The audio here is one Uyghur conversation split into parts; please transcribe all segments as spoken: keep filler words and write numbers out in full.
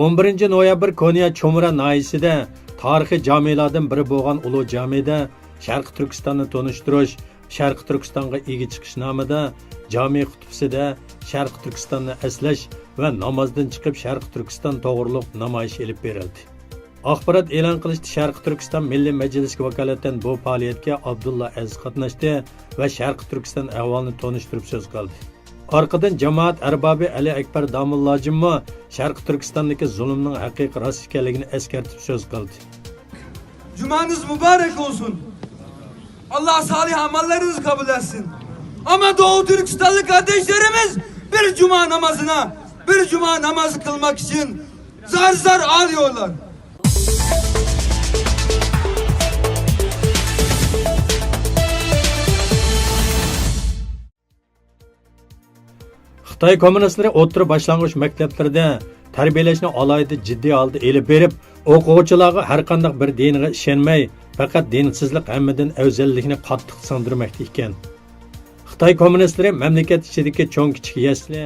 ئون بىرىنچى نويابىر كونيا چومرا ناھىيەسىدە تارىخىي جامىلاردىن بىرى بولغان ئۇلۇغ جامىدە شەرقىي تۈركىستاننى تونۇشتۇرۇش، شەرقىي تۈركىستانغا ئىگە چىقىش نامىدا جامى خۇتبىسىدە شەرقىي تۈركىستاننى ئەسلەش ۋە نامازدىن چىقىپ شەرقىي تۈركىستان توغرۇلۇق نامايىش ئېلىپ بېرىلدى. ئاخبارات ئېلان قىلىشتا شەرقىي تۈركىستان مىللىي مەجلىسىگە ۋاكالىتەن بۇ پائالىيەتكە ئابدۇللا ئەزىز قاتناشتى ۋە شەرقىي تۈركىستان ئەھۋالىنى تونۇشتۇرۇپ سۆز قىلدى. ئارقىدىن جامائەت ئەربابى ئەلى ئەكبەر داموللاجىممۇ شەرقىي تۈركىستاندىكى زۇلۇمنىڭ ھەقىقىي راست ئىكەنلىكىنى ئەسكەرتىپ سۆز قىلدى. Cumanız mübarek olsun. Allah salih amallarınızı kabul etsin. Ama Doğu Türkistanlı kardeşlerimiz bir cuma namazına, bir cuma namazı kılmak için zar zar ağlıyorlar. خىتاي كوممۇنىستلىرى ئوتتۇرا باشلانغۇچ مەكتەپلىرىدە تەربىيەلەشنى ئالاھىدە جىددىي ھالدا ئېلىپ بېرىپ، ئوقۇغۇچىلارغا ھەرقانداق بىر دىنغا ئىشەنمەي، پەقەت دىنسىزلىق ھەممىدىن ئەۋزەللىكنى قاتتىق سىڭدۈرمەكتە ئىكەن. خىتاي كوممۇنىستلىرى مەملىكەت ئىچىدىكى چوڭ-كىچىك يەسلى،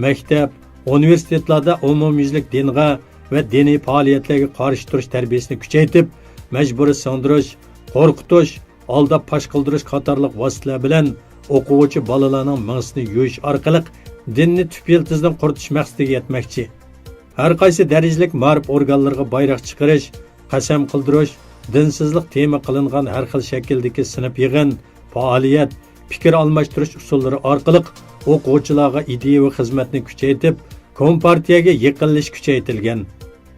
مەكتەپ، ئۇنىۋېرسىتېتلاردا ئومۇميۈزلۈك دىنغا ۋە دىنىي پائالىيەتلەرگە قارشى تۇرۇش تەربىيەسىنى كۈچەيتىپ، مەجبۇرىي سىڭدۈرۈش، قورقۇتۇش، ئالداپ پاش قىلدۇرۇش قاتارلىق ۋاسىتىلەر بىلەن ئوقۇغۇچى بالىلارنىڭ مېڭىسىنى يۇيۇش ئارقىلىق دىننى تۈپ يىلتىزىدىن قۇرۇتۇش مەقسىتىگە يەتمەكچى. ھەر قايسى دەرىجىلىك مائارىپ ئورگانلىرىغا بايراق چىقىرىش، قەسەم قىلدۇرۇش، دىنسىزلىق تېما قىلىنغان ھەر خىل شەكىلدىكى سىنىپ يىغىن، پائالىيەت، پىكىر ئالماشتۇرۇش ئۇسۇللىرى ئارقىلىق ئوقۇغۇچىلارغا ئىدىيەۋى خىزمەتنى كۈچەيتىپ، كومپارتىيەگە يېقىنلىشىش كۈچەيتىلگەن.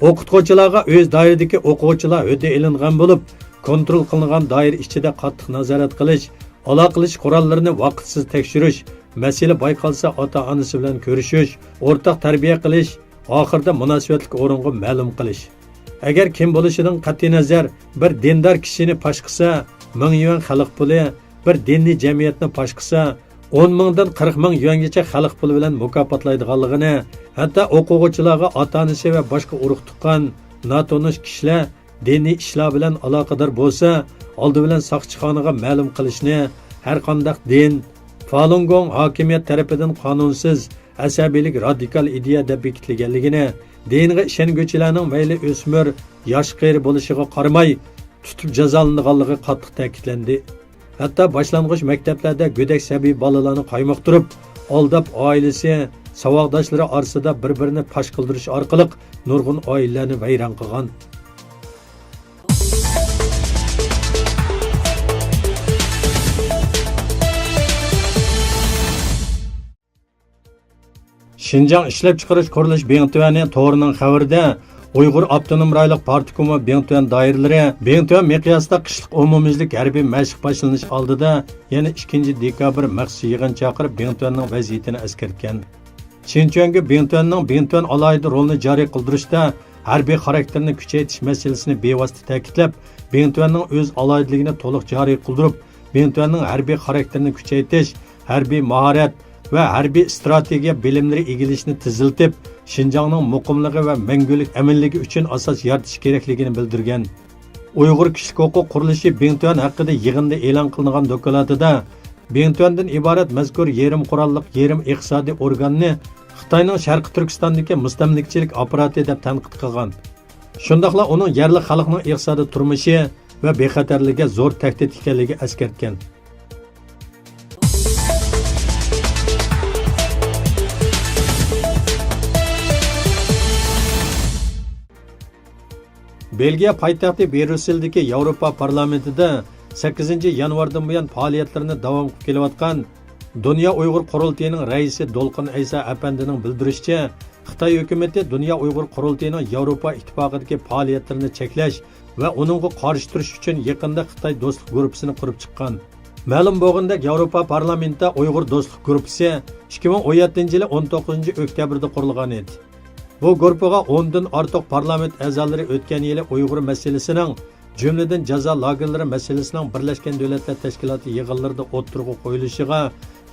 ئوقۇتقۇچىلارغا ئۆز دائىرىدىكى ئوقۇغۇچىلار ھۆددە ئېلىنغان بولۇپ، كونترول قىلىنغان دائىرە ئىچىدە قاتتىق نازارەت قىلىش، ئالاقىلىشىش قوراللىرىنى ۋاقىتسىز تەكشۈرۈش، مەسىلە بايقالسا ئاتا-ئانىسى بىلەن كۆرۈشۈش، ئورتاق تەربىيە قىلىش، ئاخىرىدا مۇناسىۋەتلىك ئورۇنغا مەلۇم قىلىش. ئەگەر كىم بولۇشىدىن قەتئىينەزەر، بىر دىندار كىشىنى پاش قىلسا، مىڭ يۈەن خەلق پۇلى، بىر دىنىي جەمئىيەتنى پاش قىلسا، ئون مىڭدىن قىرىق مىڭ يۈەنگىچە خەلق پۇلى بىلەن مۇكاپاتلايدىغانلىقىنى، ھەتتا ئوقۇغۇچىلارغا ئاتا-ئانىسى ۋە باشقا ئۇرۇق-تۇغقان، ناتونۇش كىشىلەر دىنىي ئىشلار بىلەن ئالاقىدار بولسا، ئالدى بىلەن ساقچىخانىغا مەلۇم قىلىشنى، ھەرقانداق دىن، فالۇنگوڭ ھاكىمىيەت تەرىپىدىن قانۇنسىز، ئەسەبىيلىك رادىكال ئىدىيە دەپ بېكىتىلگەنلىكىنى، دىنغا ئىشەنگۈچىلەرنىڭ مەيلى ئۆسمۈر، ياش-قېرى بولۇشىغا قارىماي، تۇتۇپ جازالىنىدىغانلىقى قاتتىق تەكىتلەندى. ھەتتا باشلانغۇچ مەكتەپلەردە گۆدەك سەبىي بالىلارنى قايمۇقتۇرۇپ، ئالداپ ئائىلىسى، ساۋاقداشلىرى ئارىسىدا بىر-بىرىنى پاش قىلدۇرۇش ئارقىلىق نۇرغۇن ئائىلىلەرنى ۋەيران قىلغان. شىنجاڭ ئىشلەپچىقىرىش قۇرۇلۇشى بىڭتۈەنى تورىنىڭ خەۋىرىدە، ئۇيغۇر ئاپتونوم رايونلۇق پارتكومى بىڭتۈەن دائىرىلىرى بىڭتۈەن مىقياسىدا قىشلىق ئومۇميۈزلۈك ھەربىي مەشىق باشلىنىش ئالدىدا يەنە ئىككىنچى دېكابىر مەخسۇس يىغىن چاقىرىپ، بىڭتۈەننىڭ ۋەزىيىتىنى ئەسكەرتكەن. چىن چۈەنگۆ بىڭتۈەننىڭ بىڭتۈەن ئالاھىدە رولىنى جارى قىلدۇرۇشتا ھەربىي خاراكتېرنى كۈچەيتىش مەسىلىسىنى بىۋاسىتە تەكىتلەپ، بىڭتۈەننىڭ ئۆز ئالاھىدىلىكىنى تولۇق جارى قىلدۇرۇپ، بىڭتۈەننىڭ ھەربىي خاراكتېرىنى كۈچەيتىش، ھەربىي ماھارەت ۋە ھەربىي ئىستراتېگىيە بىلىملىرى ئىگىلىشىنى تېزلىتىپ، شىنجاڭنىڭ مۇقىملىقى ۋە مەڭگۈلۈك ئەمىنلىكى ئۈچۈن ئاساس يارىتىش كېرەكلىكىنى بىلدۈرگەن. ئۇيغۇر كىشىلىك ھوقۇق قۇرۇلۇشى بىڭتۈەن ھەققىدە يىغىندا ئېلان قىلىنغان دوكلاتىدا، بىڭتۈەندىن ئىبارەت مەزكۇر يېرىم قوراللىق، يېرىم ئىقتىسادىي ئورگاننى خىتاينىڭ شەرقىي تۈركىستاندىكى مۇستەملىكىچىلىك ئاپپاراتى دەپ تەنقىد قىلغان. شۇنداقلا ئۇنىڭ يەرلىك خەلقنىڭ ئىقتىسادىي تۇرمۇشى ۋە بىخەتەرلىكىگە زور تەھدىت ئىكەنلىكىنى ئەسكەرتكەن. بېلگىيە پايتەختى بريۇسسېلدىكى ياۋروپا پارلامېنتىدا سەككىزىنچى يانۋاردىن بۇيان پائالىيەتلىرىنى داۋام قىلىپ كېلىۋاتقان دۇنيا ئۇيغۇر قۇرۇلتىيىنىڭ رەئىسى دولقۇن ئەيسا ئەپەندىنىڭ بىلدۈرۈشىچە، خىتاي ھۆكۈمىتى دۇنيا ئۇيغۇر قۇرۇلتىيىنىڭ ياۋروپا ئىتتىپاقىدىكى پائالىيەتلىرىنى چەكلەش ۋە ئۇنىڭغا قارشى تۇرۇش ئۈچۈن يېقىندا خىتاي دوستلۇق گۇرۇپپىسىنى قۇرۇپ چىققان. مەلۇم بولغىنىدەك، ياۋروپا پارلامېنتىدا ئۇيغۇر دوستلۇق گۇرۇپپىسى ئىككى مىڭ ئون يەتتىنچى يىلى ئون توققۇزىنچى ئۆكتەبىردە قۇرۇلغان ئىدى. بۇ گۇرۇپپىغا ئوندىن ئارتۇق پارلامېنت ئەزالىرى ئۆتكەن يىلى ئۇيغۇر مەسىلىسىنىڭ، جۈملىدىن جازا لاگېرلىرى مەسىلىسىنىڭ بىرلەشكەن دۆلەتلەر تەشكىلاتى يىغىنلىرىدا ئوتتۇرىغا قويۇلۇشىغا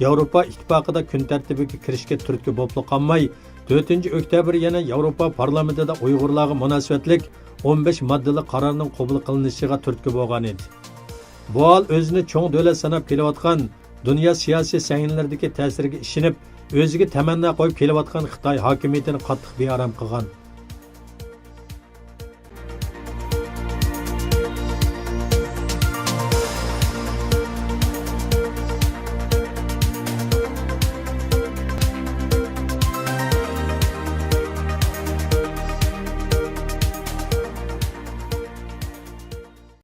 ياۋروپا ئىتتىپاقىدا كۈن تەرتىپىگە كىرىشكە تۈرتكە بولۇپلا قالماي، تۆتىنچى ئۆكتەبىر يەنە ياۋروپا پارلامېنتىدا ئۇيغۇرلارغا مۇناسىۋەتلىك ئون بەش ماددىلىق قارارنىڭ قوبۇل قىلىنىشىغا تۈرتكە بولغان ئىدى. بۇ ھال ئۆزىنى چوڭ دۆلەت ساناپ كېلىۋاتقان، دۇنيا سىياسىي سەھنىلىرىدىكى تەسىرىگە ئىشىنىپ، ئۆزىگە تەمەننا قويۇپ كېلىۋاتقان خىتاي ھاكىمىيىتىنى قاتتىق بىئارام قىلغان.